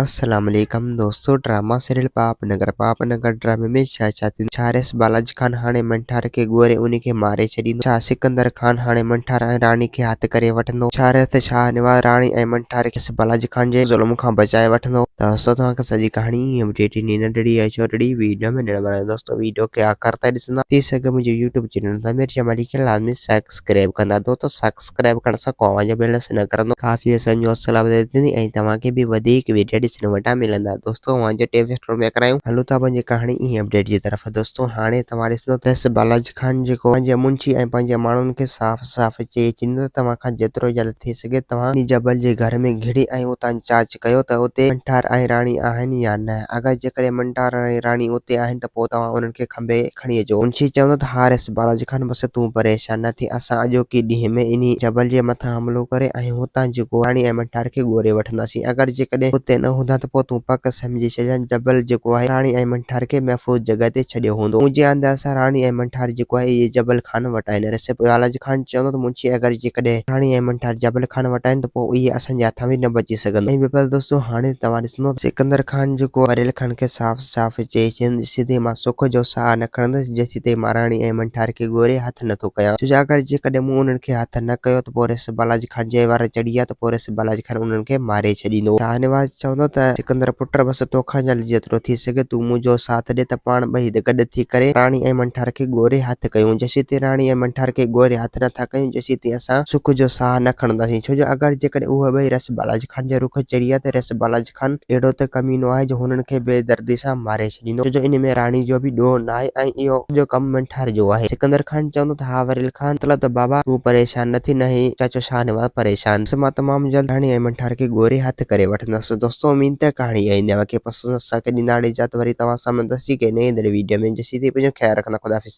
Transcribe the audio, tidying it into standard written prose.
السلام عليڪم دوستو ڊراما سيريل پاپ نگر پاپ نگر ڊرامي ۾ ڇا ڇا ٿيندو ڇا ريس بالاجي خان هاڻي منٺار کي ڳوري انهي کي ماري ڇڏيندو ڇا سڪندر خان هاڻي منٺار ۽ راڻي کي هٿ ڪري وٺندو ڇا ريس شاهنواز راڻي ۽ منٺار کي بالاجي خان جي ظلم کان بچائي وٺندو. دوستو توهان کي سڄي ڪهاڻي ۽ اپڊيٽ هن ننڍڙي ۽ ڇوٽڙي ويڊيو ۾ ڏيڻ وارو آهيان دوستو ويڊيو کي آخر تائين ڏسندا ٿي سگهي منهنجو يوٽيوب چينل ضمير جمالي کي لازمي سبسڪرائب ڪندا دوستو سبسڪرائب ڪرڻ سان ڪو اوهان جو بيلنس نه ڪرندو. ڪافي اسان جي حوصلا افزائي ٿيندي ۽ توهان کي به وڌيڪ ويڊيو ڏسڻ وٽان ملندا. دوستو اوهان جو ٽيپ اسٽور ۾ ڪرايون. هلو ٿا پنهنجي ڪهاڻي ۽ اپڊيٽ جي طرف. دوستو هاڻي توهان ڏسندو ته رئيس بالاجي خان جيڪو پنهنجي منشي ۽ پنهنجي ماڻهن کي صاف صاف چئي ڇڏيندو ته توهان کان جيترو جلد ٿي سگهي توهان انهي جبل جي گهر ۾ گهڙي ۽ اتان جاچ ڪيو ته اتي منٺار ۽ راڻي آهن يا نه. اگر جيڪڏهن منٺار ۽ راڻي اتي آهن ته پوء توهان انهن کي کنڀي کڻي اچو. منشي چوندو ته ها رئيس بالاجي خان بس تون پريشان نه ٿي اسان اڄوڪي ڏينهن ۾ انهي جبل جي مٿان حملو ڪري ۽ هتان جي راڻي ۽ منٺار کي ڳوري وٺنداسين. اگر جيڪڏهن اتي نه هوندا ته پوء تون پڪ سمجهي ڇڏجان جبل جيڪو آهي راڻي ۽ منٺار کي محفوظ جڳهه تي ڇڏيو هوندو. منهنجي انداز سان راڻي ۽ منٺار جيڪو آهي اهي جبل خان وٽ آهن. رئيس بالاجي خان چوندو ته منشي اگر جيڪڏهن راڻي ۽ منٺار جبل خان وٽ آهن ته پوء اهي اسان جي هٿان به نه بچي سگهندا. ۽ بيبل دوستو هاڻي توهان ڏسندو ته سڪندر خان جيڪو وريل خان کي صاف صاف چئي ڇڏيندس، جيسين مان سک جو ساهه نه کڻندس، جيسين مان راڻي ۽ منٺار کي ڳوري هٿ نه ٿو ڪيان. ڇو جو اگر جيڪڏهن مون انهن کي هٿ نه ڪيو ته پوء ريس بالاجي خان جي وار چڙهي ويا ته پوء ريس بالاجي خان انهن کي ماري ڇڏيندو. شاهنواز چوندو ته سڪندر پٽ بس توکان جلد جيترو ٿي سگهي تون منهنجو ساٿ ڏي ته پاڻ ٻئي گڏ ٿي ڪري راڻي ۽ منٺار کي ڳوري هٿ ڪيون. جيسين راڻي ۽ منٺار کي ڳوري هٿ نه ٿا ڪيون جيسين اسان سک جو ساهه نه کڻنداسين. ڇو جو اگر جيڪڏهن اهي ٻئي ريس بالاجي خان جي رخ چڙهي ويا ته ريس بالاجي خان اهڙو ته ڪمينو آهي جو هنن کي بي دردي سان ماري ڇڏيندو، ڇو جو ان ۾ راڻي جو به ڏوهه ناهي ۽ اهو سڄو ڪم منٺار جو آهي. سڪندر خان چوندو ته ها وريل خان، مطلب ته بابا تون پريشان نه ٿي نه هي چاچو شاهنواز پريشان. بس مان تمام جلد راڻي ۽ منٺار کي ڳوري هٿ ڪري وٺندس. دوستو اميد ته ڪهاڻي ۽ اوهان کي پسند اسان کي ڏيندا هاڻي اجازت وري توهان سان ملندس جي ڪنهن نئين ايندڙ ويڊيو ۾ جيسين تائين پنهنجو خيال رکندا خداحافظ.